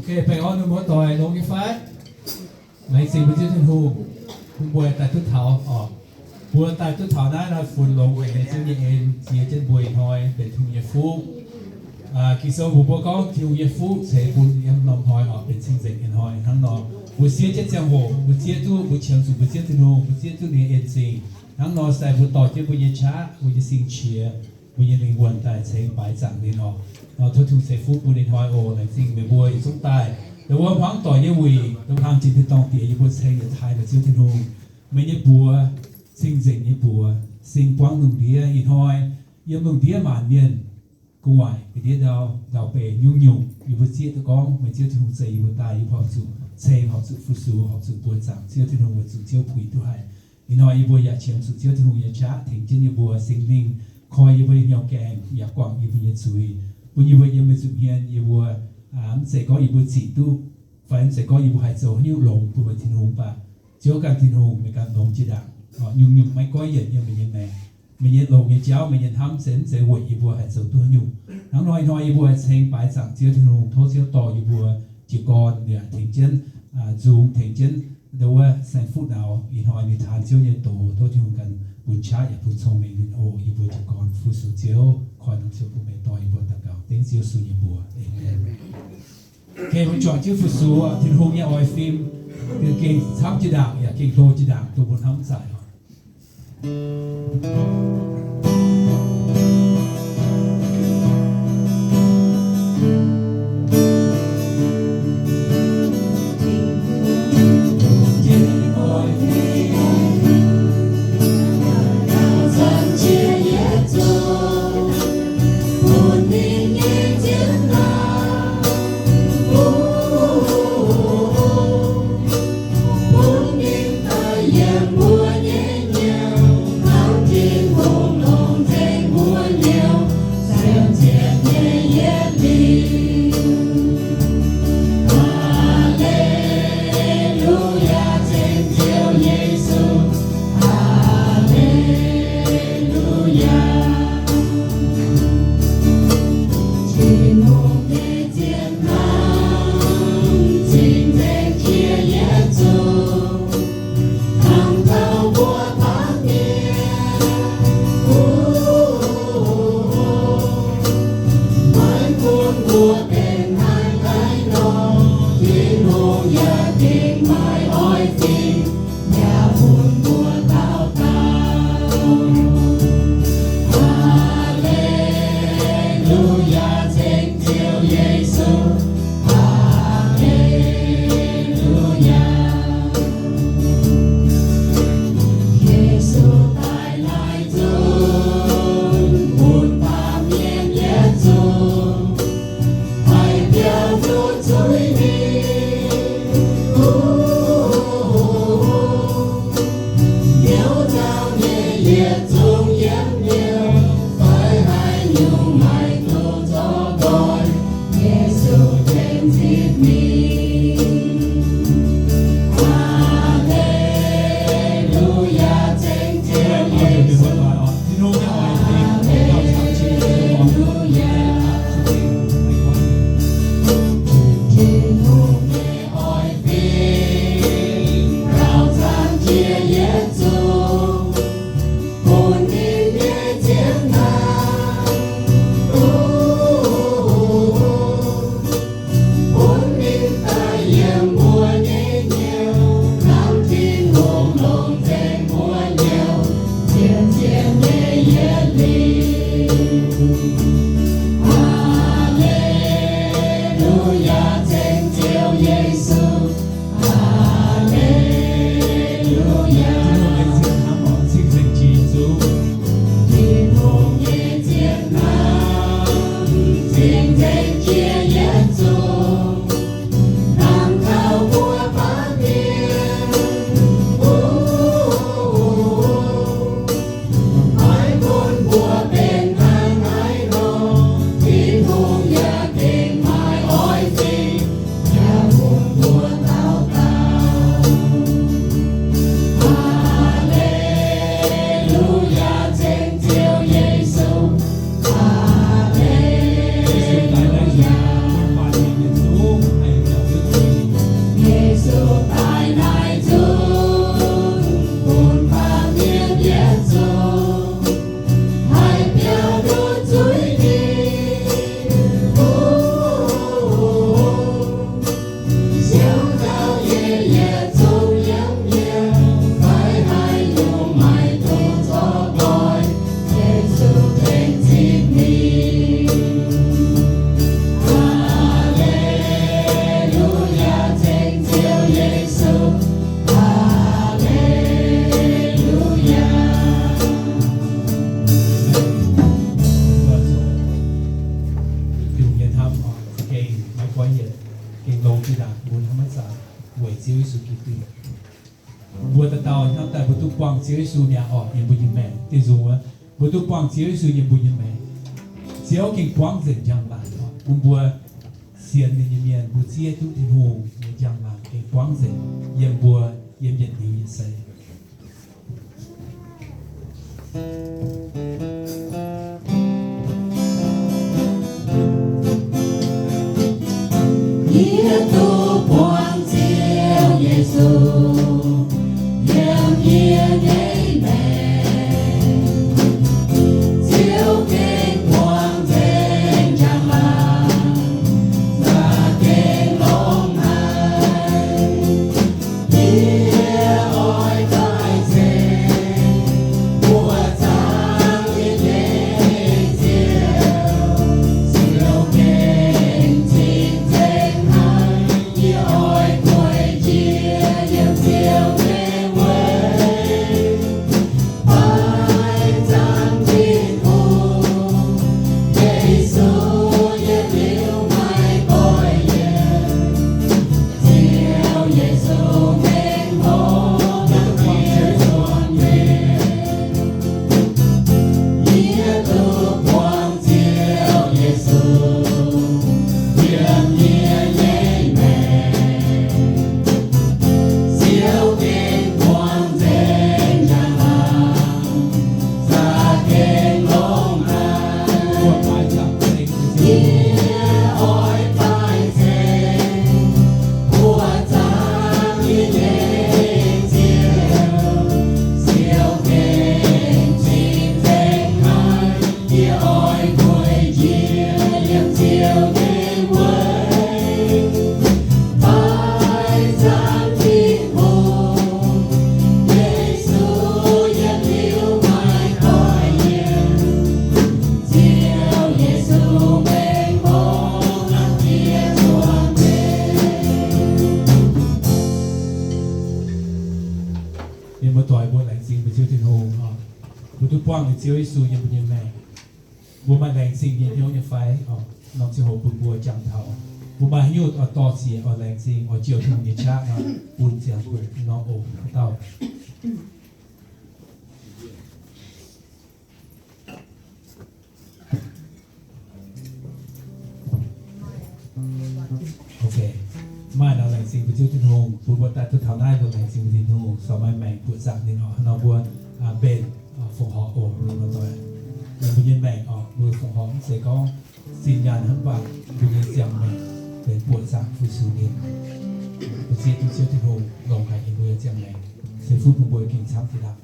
Baengh orn wuov muoz-doic, longx nyei fai? Laengz zingh mbuo Ziouv Tin-Hungh bun mbuo daaih duqv taux oc. Mbuo daaih duqv taux naaiv, naaiv funx longx weic laengz zingh nyei en ziex jienv mbuo ih hnoi benx Tin-Hungh nyei fuqv. Ging-Sou mbuox mbuo gorngv Tin-Hungh nyei fuqv ceix bun yiem norm hnoi oc, benx cing-nzengc nyei hnoi. Hnangv nor, mbuo siev jienv ziangh hoc, mbuo ziev duqv, mbuo qiemx zuqc mbuo Ziouv Tin-Hungh, mbuo ziev duqv ninh nyei en-zingh. Hnangv nor se mbuo dorh jienv mbuo nyei qaqv, mbuo nyei sing-qiex, mbuo nyei lingh wuonh daaih ceix baix zaangc ninh oc. Nor tov Tin-Hungh ceix fuqv bun ih hnoi oc. Laengz zingh meih mbuo yietc zungv daaih, ndongc wuov hmuangv doic nyei wuic, ndongc wuov hlang jiex tin-dorngh diex yie mbuo ceng yietc taaih meih Ziouv Tin-Hungh, meih nyei buoz, cing-nzengc nyei buoz, sing buangv lungh ndiev ih hnoi, yiem lungh ndiev maanc mienh gu'nguaaic ga'ndiev ndau, ndau-beih nyungc-nyungc, yie mbuo zieqv duqv gorngv meih Ziouv Tin-Hungh zeix yie mbuo daaih, yie mbuo horpc zuqc ceng, horpc zuqc fu-sux, horpc zuqc buoz zaangc Ziouv Tin-Hungh weic zuqc Ziouv puix duqv haic. Ih hnoi yie mbuo yaac qiemx zuqc Ziouv Tin-Hungh nyei qaqv tengx jienv yie mbuo, Singx Lingh koi yie mbuo nyei hnyouv gaengh yaac guangc yie mbuo nyei zuiz, bun yie mbuo yiem meih zuqc hmien. Yie mbuo mv zeiz gorngv yie mbuo zic duqv, fai mv zeiz gorngv yie mbuo haih zoux haaix nyungc longx bun meih Tin-Hungh, mv baac Ziouv ganh Tin-Hungh meih ganh longx jiex ndaangc, nyungc-nyungc maiv goiv yienc yiem meih nyei maengc. Meih nyei longx nyei jauv, meih nyei hnamv se mv zeiz weic yie mbuo haih zoux duqv haaix nyungc. Hnangv nor ih hnoi yie mbuo ceng baix zaangc Ziouv Tin-Hungh, tov Ziouv dorh yie mbuo jiez gorn yaac tengx jienv nzung, tengx jienv ndau wuov saeng-fuqv nauz. Ih hnoi ninh taan Ziouv nyei doz, tov Tin-Hungh ganh bun qaqv yaac bun cong-mengh ninh oc. Yie mbuo jiez gorn fu-sux Ziouv, koi norm Ziouv bun meih dorh yie mbuo daux gaux dengv Ziouv Yesu nyei mbuox. Aamen. Gengh mbuo juangc jienv fu-sux Tin-Hungh nyei oix fim, gengh camv jiex ndaangc yaac gengh hlo jiex ndaangc, dongh mbuo hnamv zaaic oc. Mbuo hnamv maiv zanc weic Ziouv Yesu Giduc. Mbuo dauh dauh hnamv daaih mbuo duqv buangh Ziouv Yesu mi'aqv orqc, yiem mbuo nyei maengc. Deix nzunc wuov, mbuo duqv buangh Ziouv Yesu yiem mbuo nyei maengc. Ziouv gengh buangv nzengc njang-laangc orqc. Bun mbuo sienx ninh nyei mienh, mbuo zieqv duqv Tin-Hungh nyei njang-laangc gengh buangv nzengc yiem mbuo, yiem yietc liuz yietc seix. Yie duqv buangh Ziouv Yesu yiem yie nyei maengc. Ziouv gengh buangv nzengc njang-laangc, za'gengh longx haic. Yie oix daaih ceng buoqc zaangc yie nyei Ziouv. Ziouv gengh cing-nzengc haic, yie oix gueic njiec yiem Ziouv nyei weic. Fai zaangc Tin-Hungh, Yesu, yiem liuz maiv goiv yienc. Ziouv Yesu, mengh hoc yie zuangx mienh. Yie duqv buangh Ziouv Yesu yiem yie nyei maengc. Ziouv gengh buangh nzengc njang-laangc, za'gengh longx haic. Yie oix daaih ceng buoqc zaangc yie nyei Ziouv. Ziouv gengh cing-nzengc haic, yie oix gueic njiec yiem Ziouv nyei weic. Fai zaangc Tin-Hungh, Yesu, yiem liuz maiv goiv yienc. Ziouv Yesu, mengh hoc yie zuangx mienh. Mienh muoz-doic, mbuo laengz zingh mbuo Ziouv Tin-Hungh oc. Mbuo duqv buangh liuz Ziouv Yesu yiem mbuo nyei maengc. Mbuo maaih laengz zingh nyei hnyouv nyei fai oc? Norm ziangh hoc bun mbuo jangx taux, mbuo maaih hnyouv oix dorh ziex oix laengz zingh oix jouh Tin-Hungh nyei qaqv nor, bun ziangx hoc norm oc, dauh. Ok, maaih nor laengz zingh mbuo Ziouv Tin-Hungh, bun mbuo daaih duqv taux naaiv mbuo laengz zingh mbuo Tin-Hungh, corc maaih maengc buoqc zaangc ninh oc. Nor mbuo benx fongc horc oc, mienh muoz-doic. Yiem mbuo nyei maengc oc, mbuo fongc horc mv zeiz gorngv zinh nyaanh hnangv, mv baac mbuo nyei ziangh maengc benx buoqc zaangc fu-sux ninh. Mbuo zieqv duqv Ziouv Tin-Hungh longx haic yiem mbuo nyei ziangh maengc, se fuqv bun mbuo gengh camv jiex ndaangc.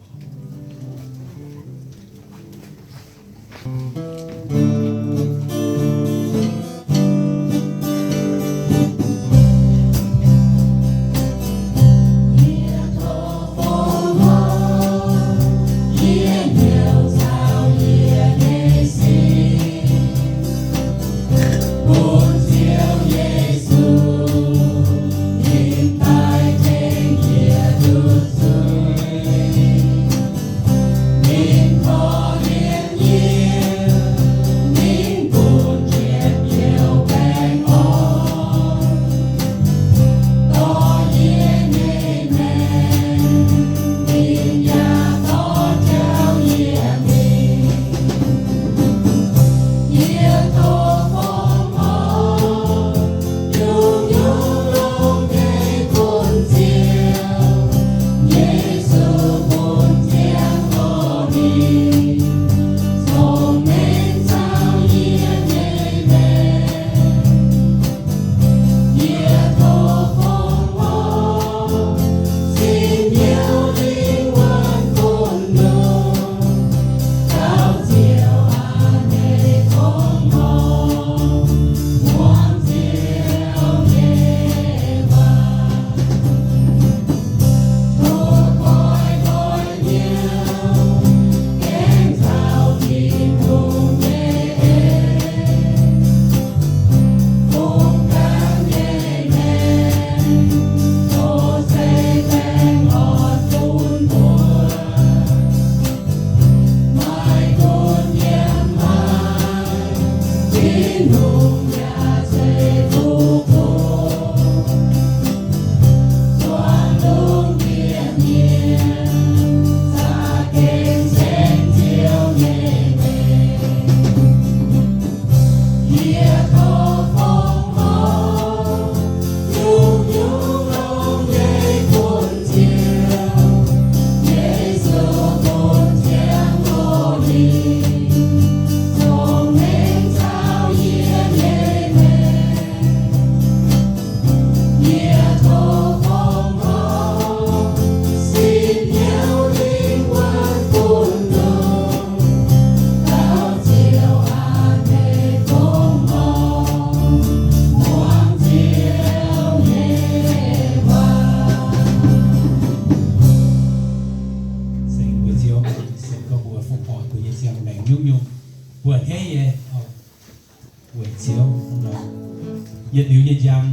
Liuz nyei njang,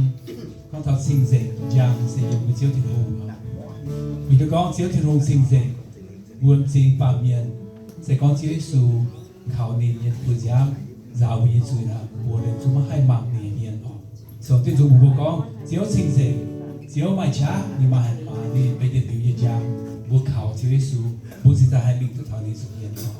gorngv taux cing-nzengc njang se yiem mbuo Ziouv Tin-Hungh. Mingh duqv gorngv Ziouv Tin-Hungh cing-nzengc, mbuo m'zing baamh mienh, se gorngv Ziouv Yesu kaux ninh nyei buoz-nziaamv nzaaux mbuo nyei zuiz aqv, mbuo liemh zungv maiv haih mangc ninh nyei hmien oc. Ziouv Tin-Hungh mbuox mbuo gorngv Ziouv cing-nzengc, Ziouv maaih qaqv, ninh maaih haic, ninh benx yietc liuz nyei njang. Mbuo kaux Ziouv Yesu, mbuo cingx daaih haih mingh duqv taux ninh zuqc hmien oc.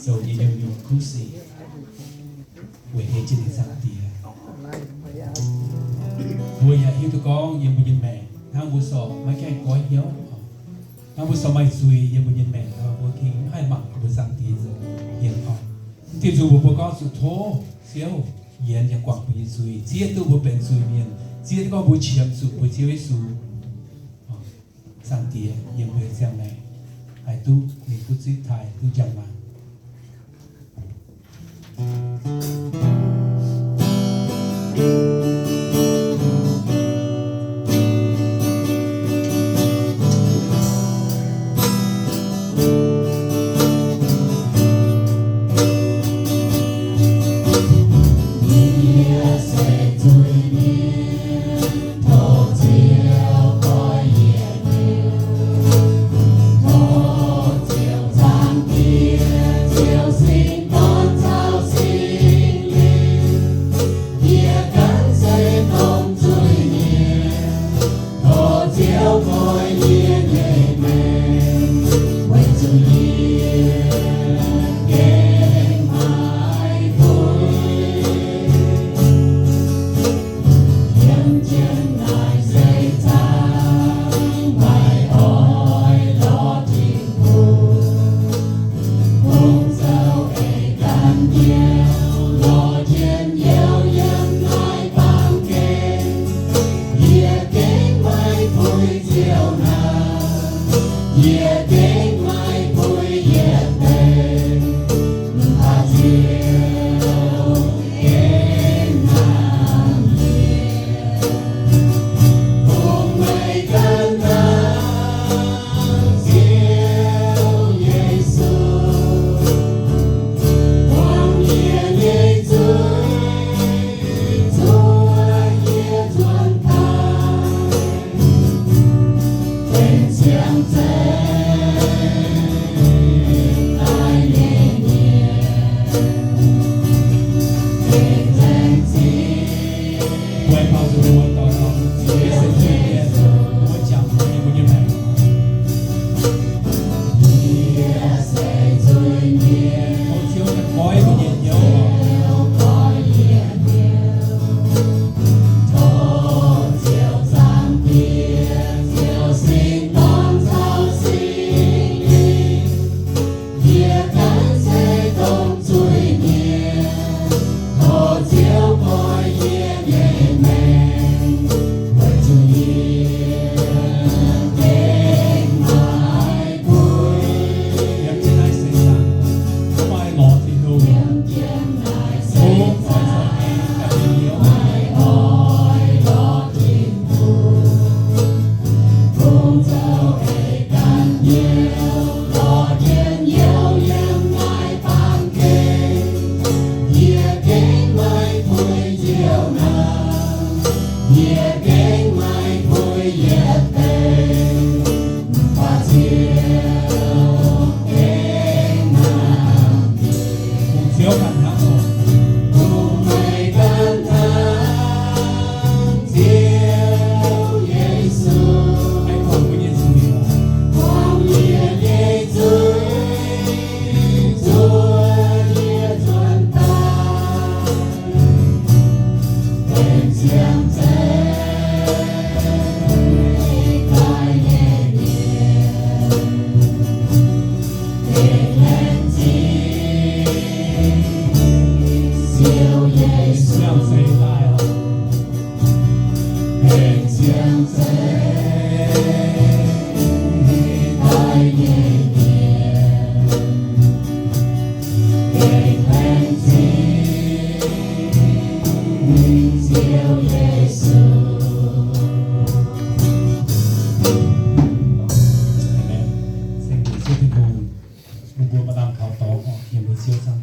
Zoux nyei nyungc-nyungc kuv sic, weic hei jienv ninh Zaangc Diex. Mbuo yaac hiuv duqv gorngv yiem mbuo nyei maengc, hnangv mbuo sorc maiv gaengh goiv hnyouv, hnangv mbuo sorc maaih zuiz yiem mbuo nyei maengc nor, mbuo gengh maiv haih mangc mbuo Zaangc Diex nzengc hmien oc. Mv diuh nzunc mbuo, mbuo gorngv zuqc tov Ziouv yienx yaac guangc mbuo nyei zuiz, zieqv duqv mbuo benx zuiz-mienh, zieqv duqv gorngv mbuo qiemx zuqc mbuo Ziouv Yesu. Zaangc Diex yiem mbuo nyei ziangh maengc haih duqv mingh duqv zipv taaih duqv njang-laangc. Amen. Laengz zingh Tin-Hungh bun mbuo maaih lamh kaux dorngx orqc, yiem mbuo Ziouv zungv.